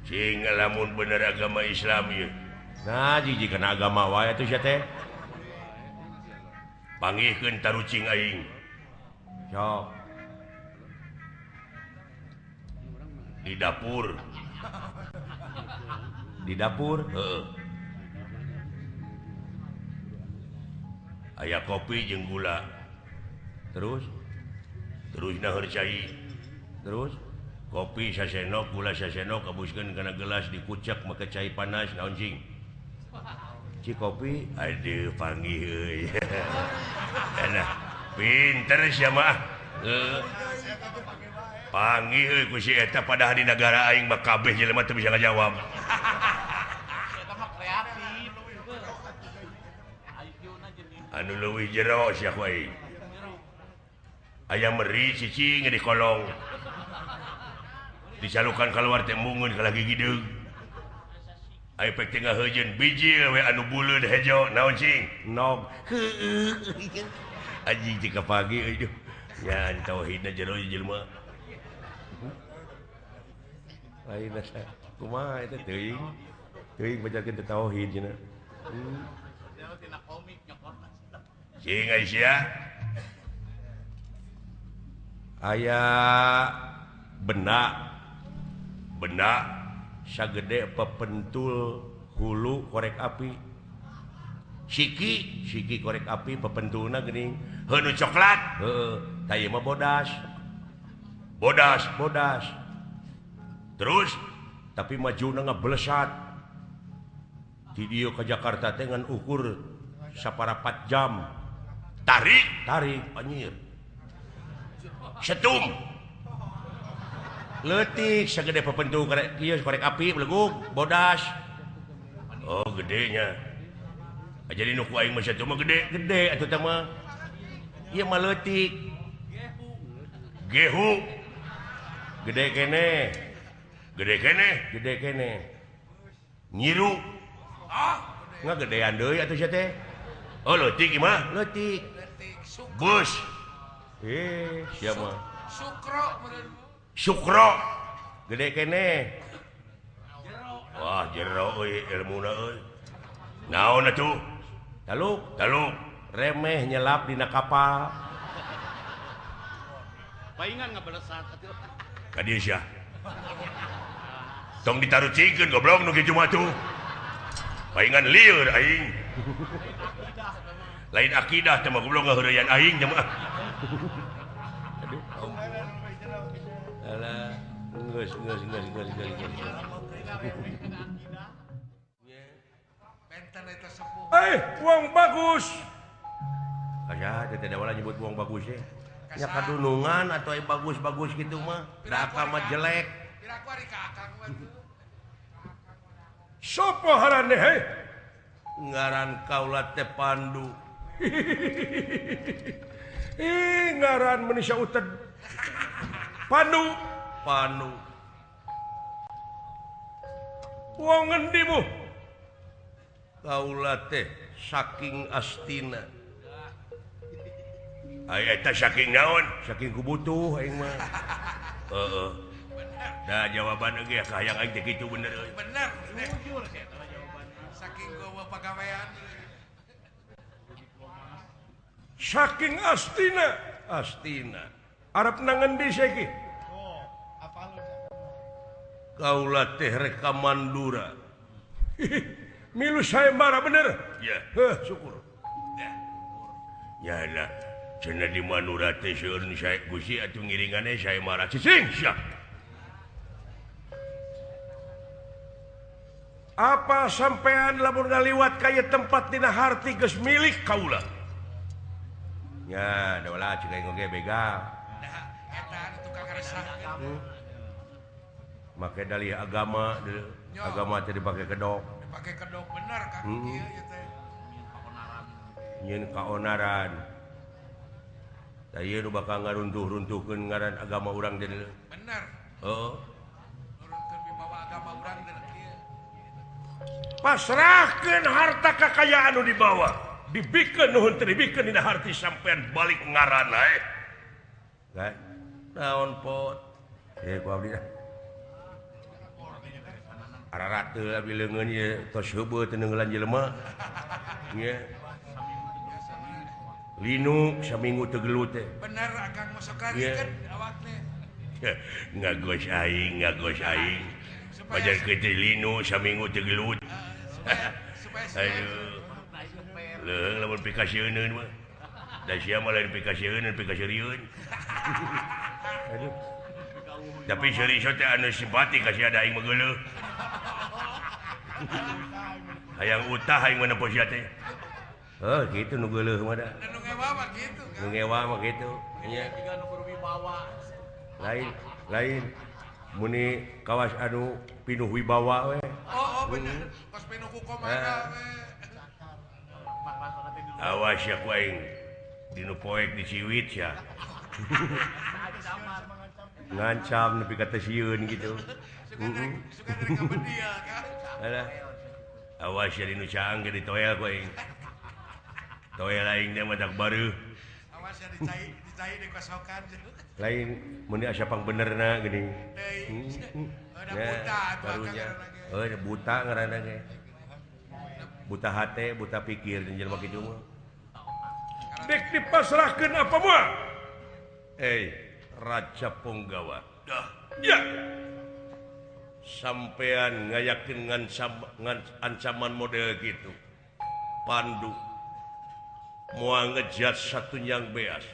Cing lamun bener agama Islam ieu. Nah jiji kana agama wae atuh sia teh. Pangihkeun tarucing aing. Sok. Di dapur. Di dapur? Heeh. Aya kopi jeung gula. Terus? Terus naheur cai. Terus? Kopi sasenok, gula sasenok, kabuskeun kana gelas dikucek make cai panas naon cing? Ci kopi. Aduh panggih euy. Enak. Pinter sia mah. Heeh. Panggih euy ku si eta padahal di nagara aing mah kabeh jelema teu bisa ngajawab. Anu leuwih jero sia ku aing. Aya meri cicing di kolong. Dicalukan keluar teh mungun ka lagi gideung. Aya pek teh ngaheujeun bijil we anu buleud hejo naon cing? Nog. Heueuh. Anjing teh kapagi euy duh. Nya tauhidna jero jelema. Lain asa kumaha eta teuing. Teuing bacakeun teh tauhid cenah. Cing Aisyah. Aya benda benda sagede pepentul hulu korek api. Siki siki korek api pepentulna geuning heuh coklat. Heeh, tah ieu mah bodas. Bodas, bodas. Terus tapi majuna ngablesat. Di dieu ka Jakarta teh ngan ukur saparapat jam. Tarik, tarik anjir. Setum. Leutik sagede pepentu korek ieu korek api belegug bodas. Oh, gedenya. Jadi nu ku aing mah setum mah gede. Gede atuh teh mah. Ieu mah leutik. Gehu. Gede keneh. Gede keneh, gede keneh. Nyiru. Ah, ngagedean deui atuh sia teh. Oh, leutik ieu mah. Leutik. Bus. Sia mah. Sukro meureun. Sukro. Gede keneh. Wah, jero euy ilmuna euy. Naon atuh? Taluk, taluk. Remeh nyelap dina kapal. Paingan ngabalesat atuh. Ka dieu sia. Tong ditarucingkeun goblok nu kitu mah tuh. Paingan lieur aing. Lain akidah teh mah goblok ngaheureyan aing teh mah. Aduh. Alah, geus geus geus geus geus. Eh, wong bagus. Kaya teh teh wala nyebut wong bagus teh. Nya kadunungan atau bagus-bagus gitu mah, da akang mah jelek. Sopo harane heh? Ngaran kaula teh Pandu. Ih, ngaran manusia uted. Pandu, Pandu. Wong ngendi bu? Kaula teh saking Astina. Ai eta saking naon? Saking kubutuh aing mah. Heeh. Da jawaban ge kahayang aing teh kitu bener euy. Bener. Jujur sia eta jawabanna. Saking gowo pagawean. Saking Astina, Astina. Arep nang ngendi saiki? Oh, apal Kaula teh rek ka Mandura. Milu sayembara bener? Ya. Heuh, syukur. Ya lah. Cenah di Mandura teh seueur nu sae Gusti atuh ngiringane sayembara cicing sia. Apa sampean lamun ngaliwat ka ieu tempat dina harti geus milik kaula? Nya, da cek aing oge begal. Nah, eta anu tukang ngaresahkeun. Make dalih agama, agama teh dipake kedok. Dipake kedok bener Kang ieu ieu teh. Nyieun kaonaran. Tah ieu nu bakal ngaruntuh-runtuhkeun ngaran agama urang teh. Bener. Heeh. Nurunkeun wibawa agama urang teh kieu. Pasrahkeun harta kakayaan nu dibawa. Dibikeun nuhun teh dibikeun dina harti sampean balik ngaran ae. Kan? Naon pot? Ku abdi dah. Ararate abdi leungeun ieu tos heubeut teu neungeulan jelema. Nya. Linu saminggu teu gelut teh. Bener akang masuk karikeun awak teh. Ngagos aing, ngagos aing. Pajar kitu linu saminggu teu gelut. Supaya aduh. Leung lamun pikasieun mah. Da sia mah lain pikasieun, pikaseurieun. Aduh. Tapi seuri teh anu simpati ka sia da aing mah geuleuh. Hayang utah aing mah nempo sia teh. Heuh, kitu nu geuleuh mah da. Nu ngewa mah kitu. Nu ngewa mah kitu. Nya. Lain, lain muni kawas anu pinuh wibawa we. Oh, oh bener. Kos pinuh ku komana we. Awas ya ku aing. Dinu poek diciwit sia. Ngancam nepi ka teu sieun kitu. Heeh. Suka rek kabedia kan. Alah. Awas ya dinu caang ge ditoel ku aing. Toel aing teh mah tak bareuh. Awas ya dicai, dicai dikosokan. Lain mun asa pangbenerna geuning. Deui. Buta atuh karunya. Heuh buta ngaranna ge. Buta hate, buta pikir jeung jelema kitu mah. Dek dipasrahkeun apa moal? Eh, Raja Punggawa. Dah. Ya. Sampean ngayakin ancaman model gitu. Pandu moal ngejat satunyang beas.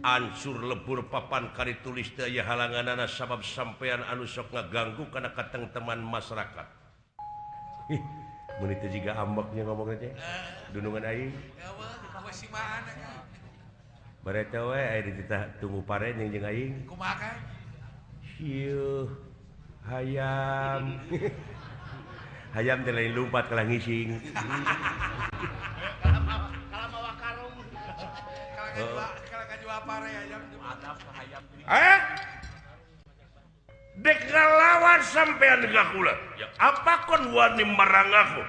Ancur lebur papan kari tulis teu aya halanganana sabab sampean anu sok ngaganggu kana katengteman masyarakat. Ih, mun teu jiga ambeknya ngomongna teh. Dunungan aing. Bareta we aya dititah tunggu pare jeung jeung aing. Kumaha kan? Hieuh. Hayam. Hayam teh lain lumpat kalah ngising. Kalah mawa karung. Kalah kajual pare hayam. Eh? Dek ngalawan sampean ka kula. Ya apa kon wani marang aku?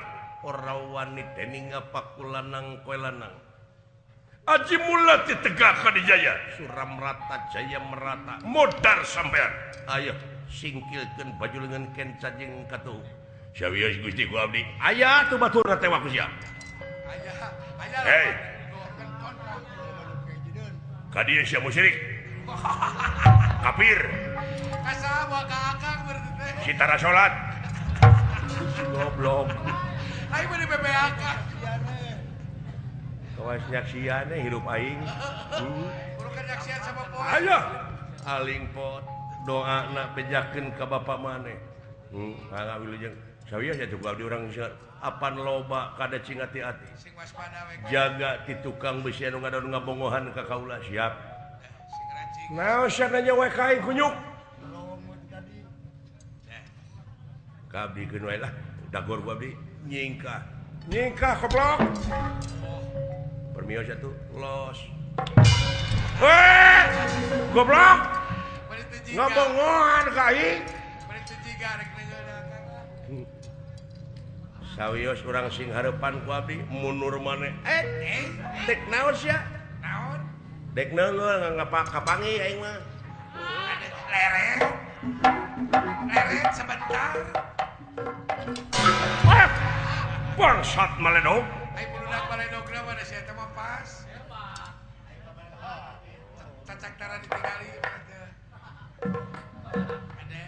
Ora wani dening apa kulanang koe lanang. Aji mula ditegak Kadijaya. Suram rata jaya merata. Modar sampean. Ayo singkilkeun baju leungeun kenca jeung katuhu. Sawios Gusti ku abdi. Aya tuh baturna teh ku sia. Aya, aya. Hei. Ka dieu sia musyrik. Kafir. Kasaha moal ka akang berarti teh. Si tara salat. Goblok. Aing mah di BBAK. Kawas nyaksian hirup aing. Bukan nyaksian sama poe. Ayo. Aling pot doana bejakeun ka bapak maneh. Mangga wilujeng. Sawios atuh ku abdi urang apan loba kada cing hati-hati. Sing waspada we. Jaga ti tukang besi anu ngadon ngabongohan ka kaula siap. Sing rajing. Naon sia nanya we ka aing kunyuk. Ka abdi keun we lah. Dagor ku abdi nyingkah. Nyingkah goblok. Permios atuh los. Eh! Goblok. Ngabongohan ka aing. Sawios urang sing hareupan ku abdi mundur maneh. Eh, dek naon sia? Naon? Dek neungeul kapangi aing mah. Leret. Leret sebentar. Ah! Bangsat maledog. Ai buludak maledogna mah da sia teh mah pas. Cacak tara ditinggali mah teh. Ada.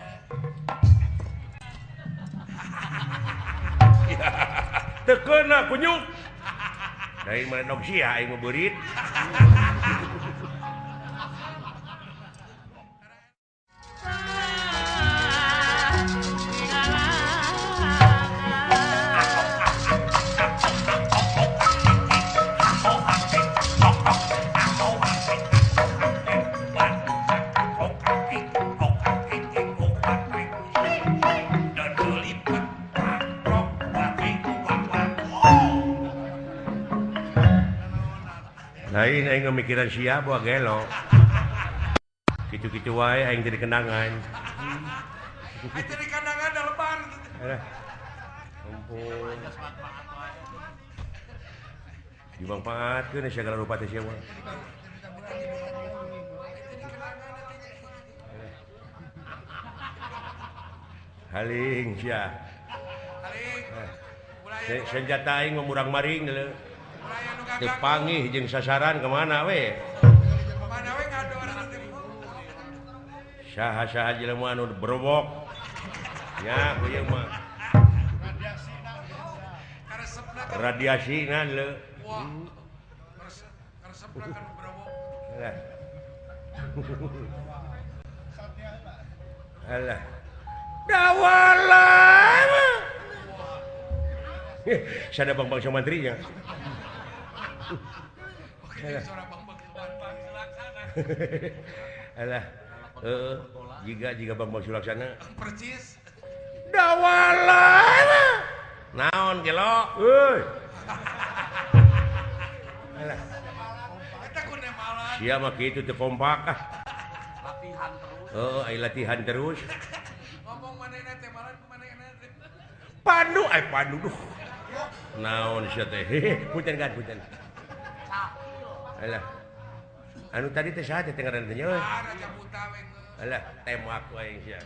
Teu keuna kunyuk. Lain maledog sia aing mah beurit. Lain aing mikiran sia buah gelo. Kitu-kitu wae aing jadi kenangan. Aing jadi kenangan da lebar. Alah. Ampun. Dimangpaatkeun segala rupa teh sia mah. Haling sia. Haling. Senjata aing murang maring leuh. Teu panggih jeung sasaran kemana we? Kemana we ngador teh. Saha-saha jelema anu berobok. Nya ieu mah. Radiasina leuh. Wah. Karesepna kan berobok. Alah. Alah. Dawala. Sada Bang-bang Somantrinya. Alah. Heeh, jiga Bang-bang Sulaksana. Percis. Dawala. Naon gelo? Euy. Alah. Eta ku nemalan. Sia mah kitu teu kompak ah. Latihan terus. Heeh, ai latihan terus. Ngomong manehna teh malan ku manehna teh. Pandu ai pandu duh. Naon sia teh? Punten kan punten. Alah. Anu tadi teh saha teh ngaranna teh nya euy? Ah, Raja Buta we. Alah, tembak wae sia.